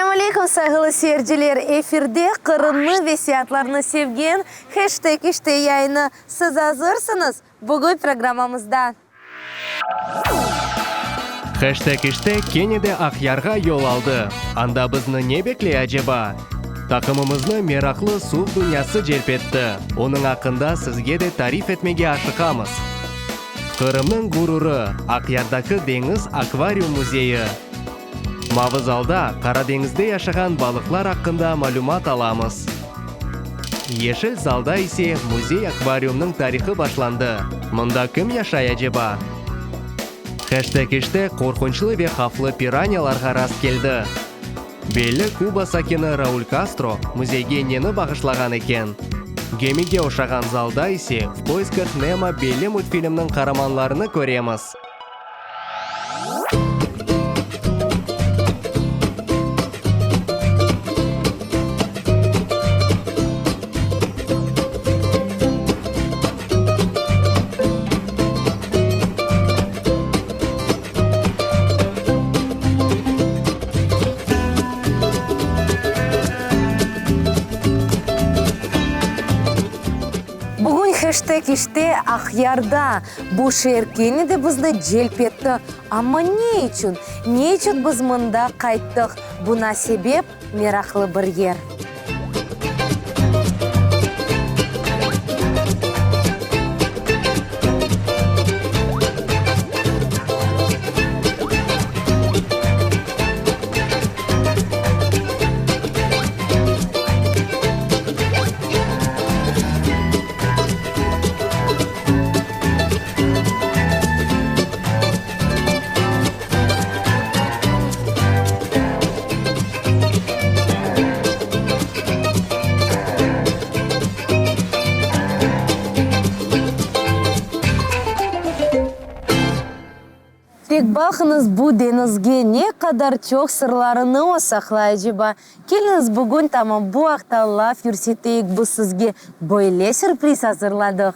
Selâm aleyküm, sayğılı seyirciler! Efirde Qırımnı ve seyaatlarnı sevgen Heşteg işte yayını. Siz azırsıñız? Bugün programmamızda. Heşteg işte kene de Aqyarğa yol aldı. Anda bizni ne bekley aceba? Taqımımıznı meraqlı suv dünyası celp etti. Onıñ aqqında sizge de tarif etmege aşıqamız. Qırımnıñ ğururı, Aqyardaki deñiz akvarium müzeyi. Mavı zalda Qara deñizde yaşağan balıqlar aqqında malümat alamız. Yeşil zalda ise müzey-akvariumnıñ tarihı başlandı. Mında kim yaşay aceba? Heşteg işte qorqunçlı ve havflı piranyalarğa rast keldi. Belli Kuba sakini Raul Kastro müzeyge neni bağışlağan eken? Gemige oşağan zalda ise V poiskah Nemo belli multfilmniñ qaramanlarını köremiz. Bugün heşteg işte Aqyarda. Bu şeer kene de bizni celp etti. Amma ne içün? Ne içün biz mında qayttıq? Buna sebep, meraqlı bir yer. Tek baqıñız bu deñizge, ne qadar çoq sırlarını o saqlay aceba? Keliñiz, bugün tamam bu aqta laf yürseteyik, biz sizge böyle sürpriz azırladıq.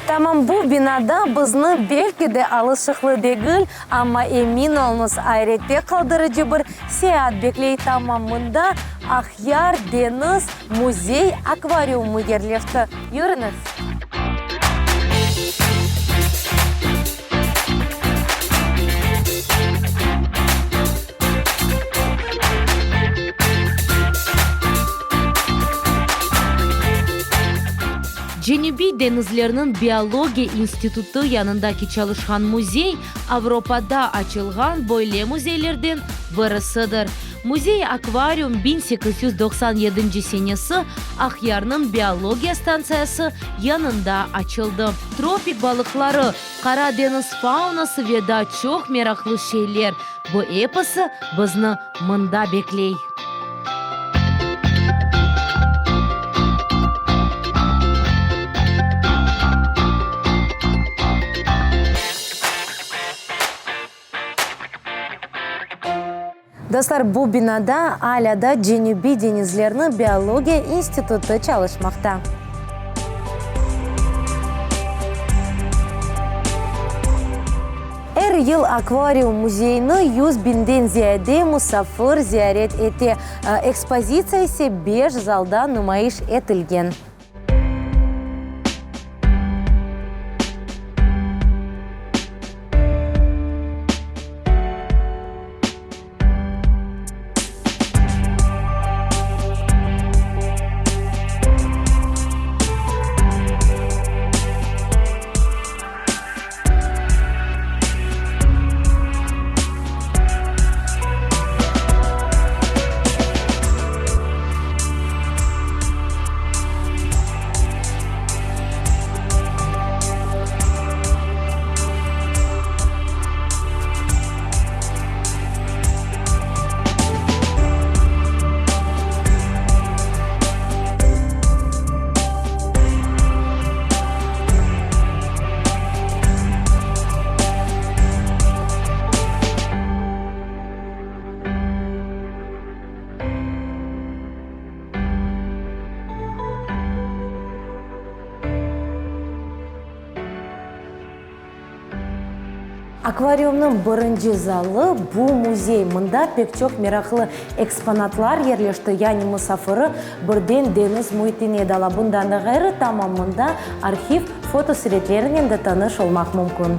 Tamam bu binada bizni belki de alışıqlı degil, amma emin oluñız, ayrette qaldırıcı bir seyaat bekley. Tamam mında Aqyar deñiz müzey-akvariumı yerleşti. Yürüñiz! Cenübiy deñizlerniñ biologiya institutı yanındaki çalışqan müzey Avropada açılğan böyle müzeylerden birisidir. Müzey-akvarium 1897 senesi Aqyarnıñ biologiya stantsiyası yanında açıldı. Tropik balıqları, Qara deñiz faunası ve daa çoq meraqlı şeyler, bu episi bizni mında bekley. Dostlar, bu binada alâ da Cenübiy deñizlerniñ biologiya institutı çalışmaqta. Er yıl akvarium müzeyini 100 biñden ziyade musafir ziyaret ete, ekspozitsiya ise beş zalda numayış etilgen. Akvariumnıñ birinci zalı, bu müzey. Mında pek çoq meraqlı eksponatlar yerleşti, yani musafiri birden deñiz müitine dala. Bundan da ğayrı, tamam mında arhiv fotosuretlerinen de tanış olmaq mümkün.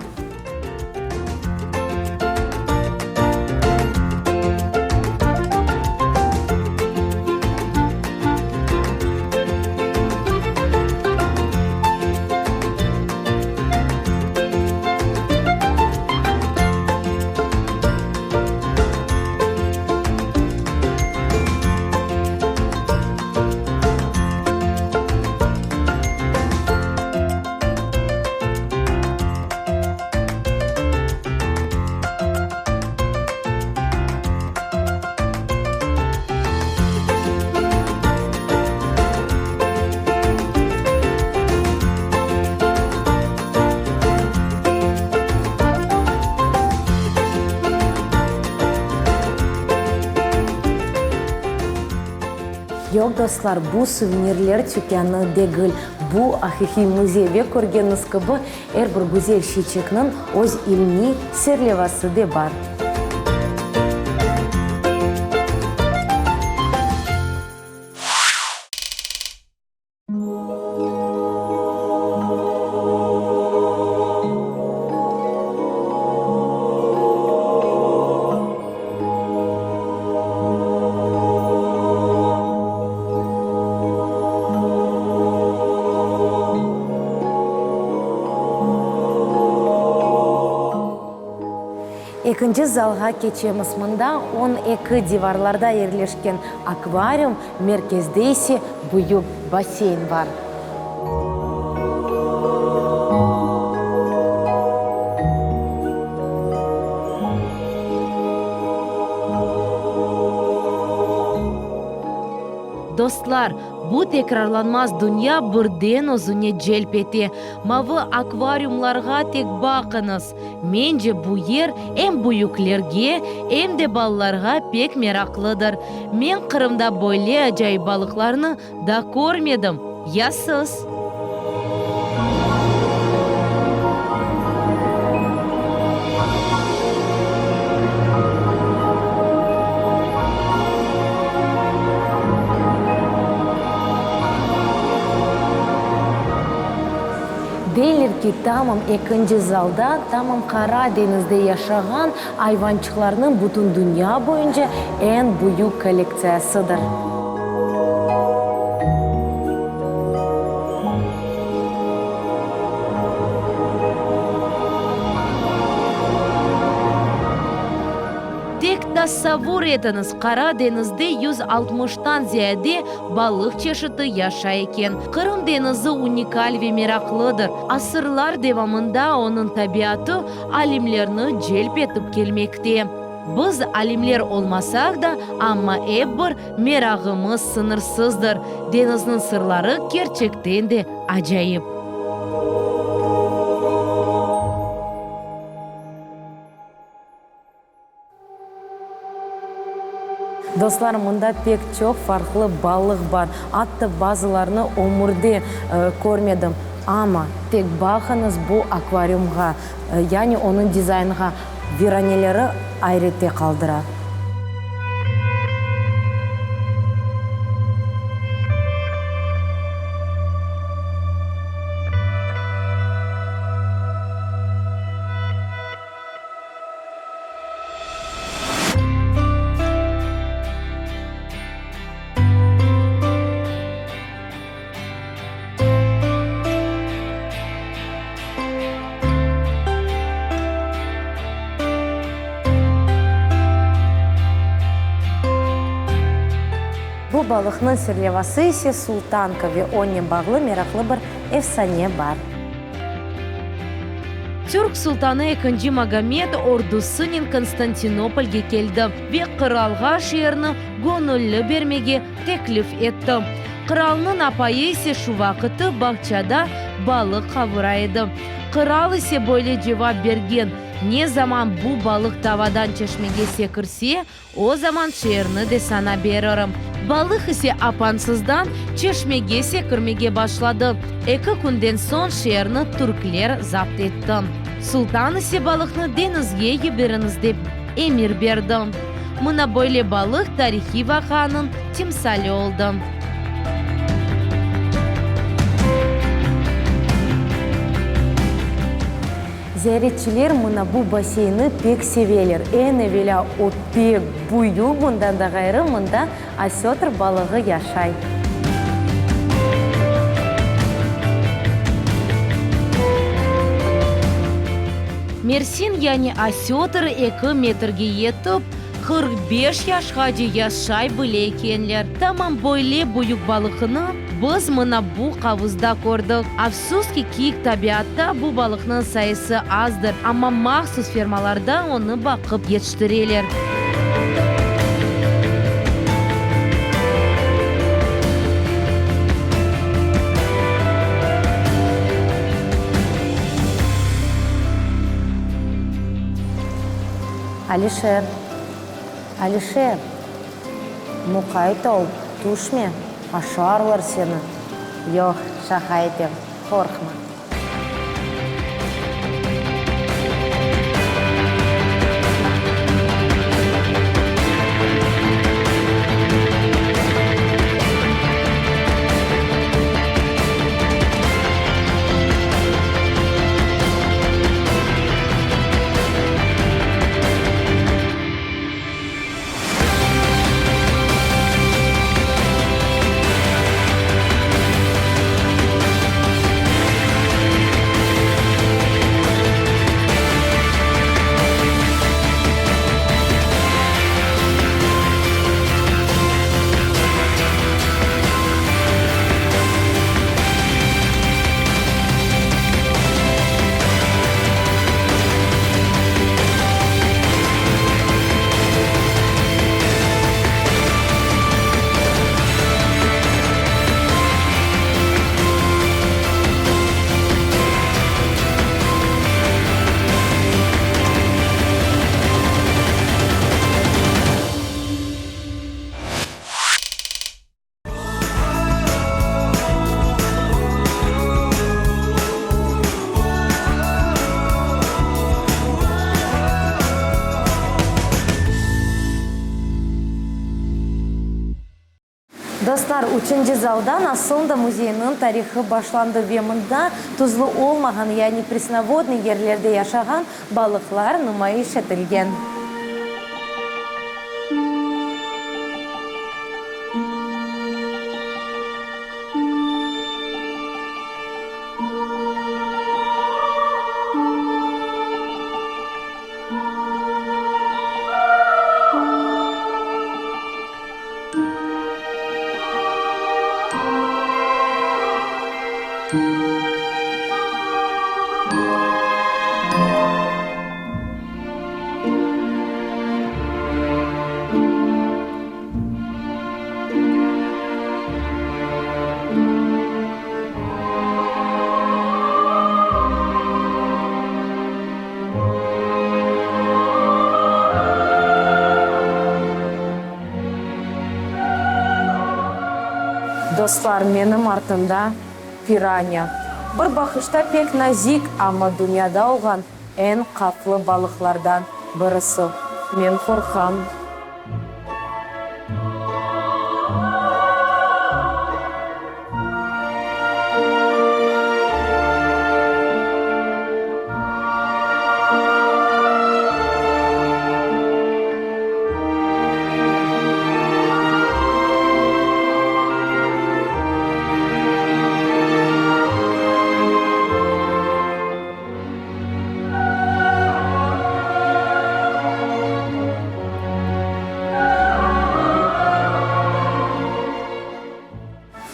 Yoq, dostlar, bu suvenirler tükânı degil, bu aqiqiy müzey ve körgeniñiz kibi, er bir güzel şeyçikniñ öz ilmiy serlevası de bar. Ekinci zalğa keçemiz. Mında 12 divarlarda yerleşken akvarium, merkezde ise büyük basseyn bar. Dostlar, bu tekrarlanmaz dünya birden özüne celp ete. Mavı akvariumlarğa tek baqıñız! Mence, bu yer em büyüklerge, em de balalarğa pek meraqlıdır. Men Qırımda böyle acayip balıqlarnı daa körmedim. Ya siz? Deyler ki, tamam ekinci zalda, tamam Qara deñizde yaşağan ayvançıqlarnıñ bütün dünya boyunca eñ büyük kollektsiyasıdır. Tek tasavvur etiñiz, Qara deñizde 160-tan ziyade balıq çeşiti yaşay eken. Qırım deñizi unikal ve meraqlıdır. Asırlar devamında onıñ tabiatı alimlerni celp etip kelmekte. Biz alimler olmasaq da, amma ep bir merağımız sıñırsızdır. Deñizniñ sırları kerçekten de acayip. Dostlar, mında pek çoq farqlı balıq bar, atta bazılarını ömürde körmedim. Amma tek baqıñız bu akvariumğa, yani onıñ dizaynğa, viraneleri ayrette qaldıra. Bu balıqnıñ serlevası ise sultanka ve onen bağlı meraqlı bir efsane bar. Türk sultanı Ekinci Magomed ordusınen Konstantinopolge keldi ve qıralğa şeerni göñülli bermege teklif etti. Qıralnıñ apayı ise şu vaqıtı bağçada balıq qavura edi. Qıral ise böyle cevap bergen, Ne zaman bu balıq tavadan çeşmege sekirse, o zaman şeerni de saña beririm. Balıq ise apansızdan çeşmege sekirmege başladı. Eki künden soñ şeerni türkler zapt etti. Sultan ise balıqnı deñizge yiberiñiz dep emir berdi. Mına böyle balıq tarihiy vaqianıñ timsali oldı. Ziyaretçiler mına bu basseynni pek seveler. Eñ evelâ o pek büyük, bundan da ğayrı mında osetr balığı yaşay. Mersin, yani osetr eki metrge yetip, 45 yaşqace yaşay bile ekenler. Tamam böyle büyük balıqnı biz mına bu qavuzda kördik. Afsus ki, kiyik tabiatta bu balıqnıñ sayısı azdır, amma mahsus fermalarda onı baqıp yetiştireler. Alişer, Alişer, muqayt ol, tüşme, aşarlar seni. Yoq, şaqa etem, qorqma. Dostlar, üçünci zalda Nasılda müzeyiniñ tarihı başlandı ve mında tuzlu olmağan, yani presnovodnıy yerlerde yaşağan balıqlar numayış etilgen. Dostlar, menim artımda piranya. Bir baqışta pek nazik, amma dünyada olğan eñ qavflı balıqlardan birisi. Men qorqam.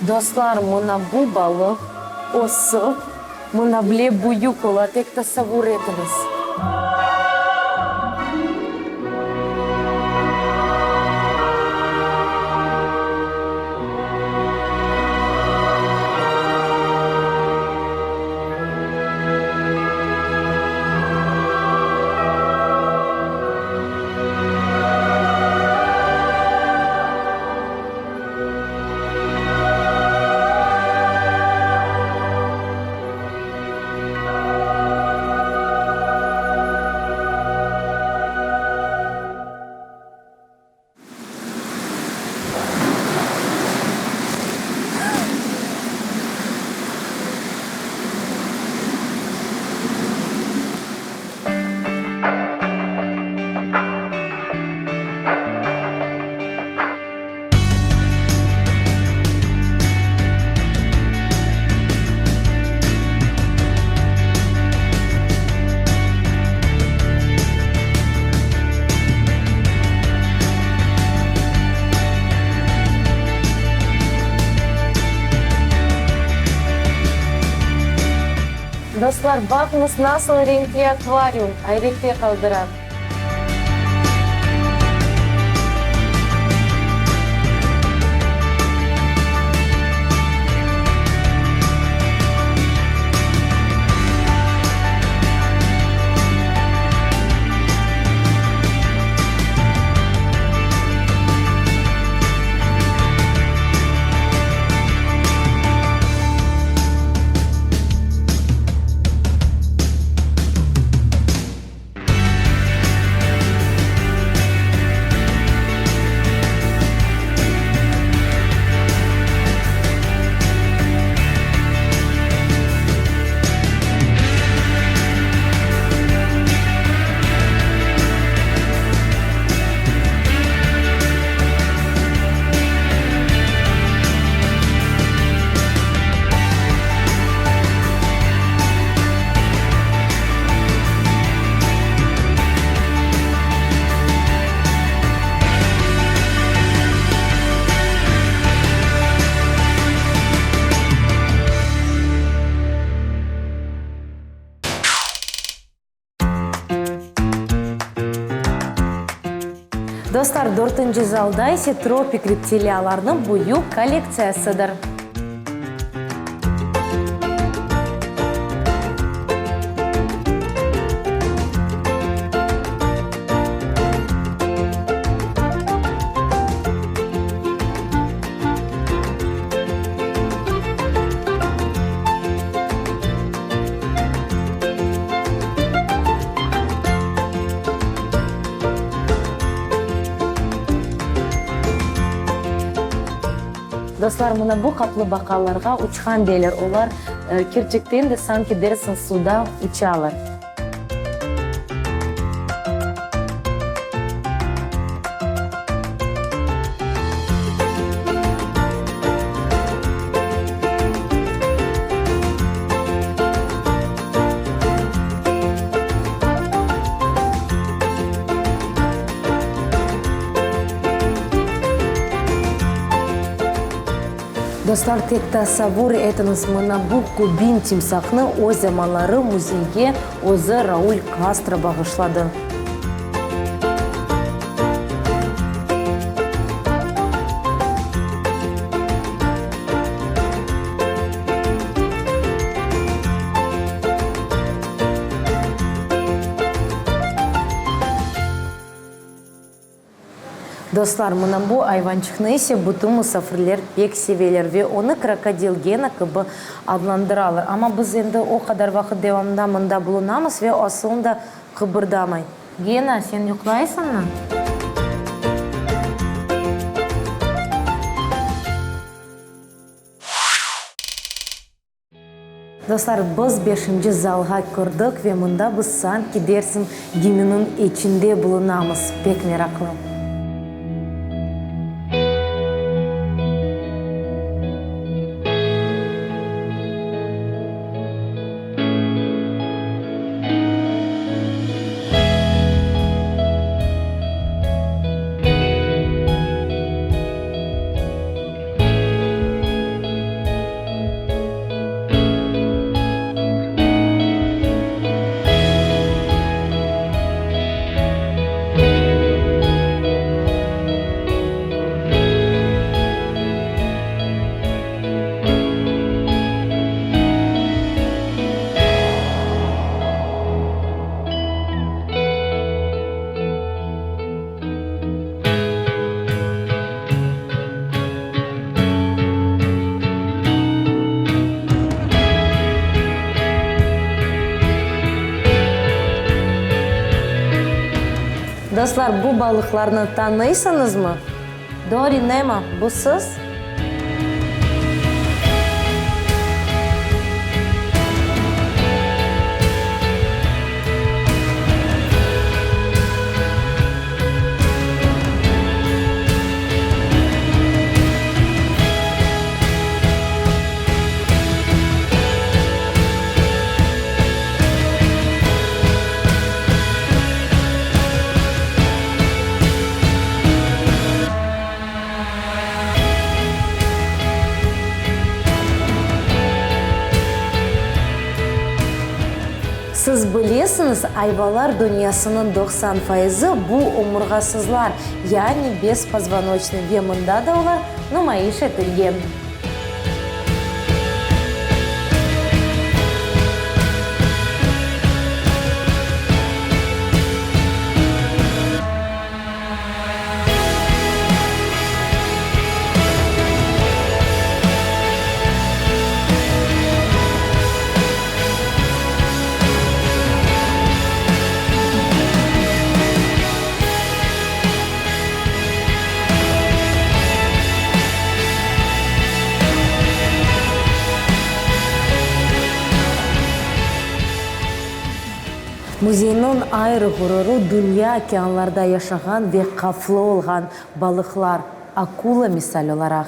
Dostlar, mına bu balıq ösip, mına bile büyük ola, tek tasavvur etiñiz. Dostlar, baqıñız, nasıl renkli akvarium, ayrette qaldıra. Dostlar, dörtünci zalda ise tropik reptiliyalarnıñ büyük kollektsiyasıdır. Dostlar, mına bu qaplıbaqalarğa uçqan deyler. Olar, kerçekten de, sanki dersiñ suvda uçalar. Dostlar, tek tasavvur etiñiz, mına bu kubin timsaqnı o zamanları müzeyge özü Raul Kastro bağışladı. Dostlar, mına bu ayvançıqnı ise bütün musafirler pek seveler ve onı krokodil Gena kibi adlandıralar. Amma biz endi o qadar vaqıt devamında mında bulunamız ve o asılında qıbırdamay. Gena, sen yuqlaysıñmı? Dostlar, biz beşinci zalğa kirdik ve mında biz sanki dersiñ geminiñ içinde bulunamız. Pek meraqlı. Dostlar, bu balıqlarnı tanıysıñızmı? Dori, Nemo, bu siz? Bilesiñiz, ayvalar dünyasınıñ 90 fayızı bu omurğasızlar, yani bespozvonoçnıy ve mında da olar numayış etilgen. Müzeyniñ ayrı ğururı, dünya okeanlarda yaşağan ve qaflı olğan balıqlar, akula misal olaraq.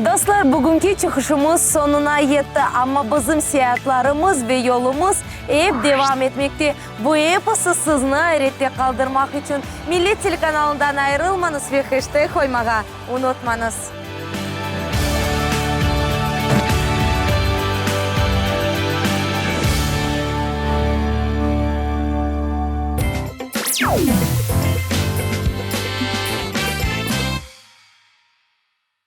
Dostlar, bugünki çıqışımız soñuna yetti, amma bizim seyaatlarımız ve yolumız ep devam etmekte. Bu episi sizni ayrette qaldırmaq içün. Millet telekanalından ayırılmañız ve heşteg qoymağa unutmañız.